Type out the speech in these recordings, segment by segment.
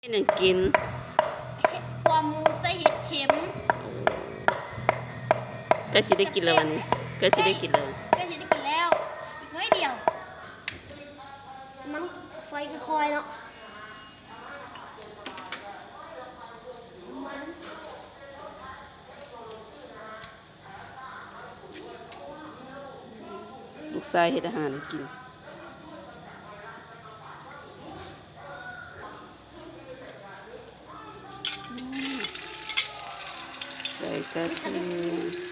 ເຮັດຫຍັງກິນ? ເຫັດ ຂົ້ວໝູໃສ່ເຫັດເຂັມ. ໃກ້ຊິໄດ້ກິນແລ້ວ ອັນນີ້ໃກ້ຊິໄດ້ກິນແລ້ວ ໃກ້ຊິໄດ້ກິນແລ້ວ ອີກໜ້ອຍດຽວ. ມັນໄຟຄ່ອຍໆເນາະ. ລູກຊາຍເຮັດອາຫານໃຫ້ກິນ. ໃສ່ກະເທີຍ.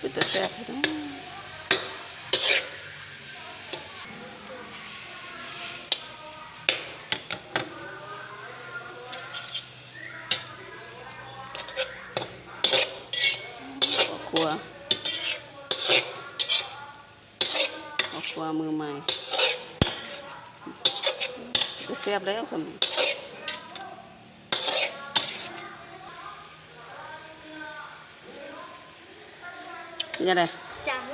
ເປັນຕາແຊບເນາະ. ພໍ່ຄົວ ພໍ່ຄົວມືໃໝ່ ກະແຊບແລ້ວສ່ຳນີ້. ເປັນຈັ່ງໃດ? ຈັ່ງ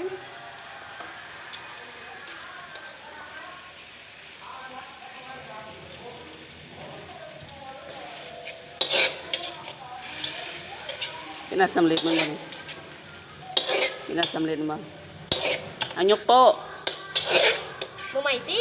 ເປັນອັນສຳເລັດແມ່ນບໍ່ນີ້? ເປັນອັນສຳເລັດແມ່ນບໍ່? ອາ ຍົກໂປ້ ມືໃໝ່ຕິ.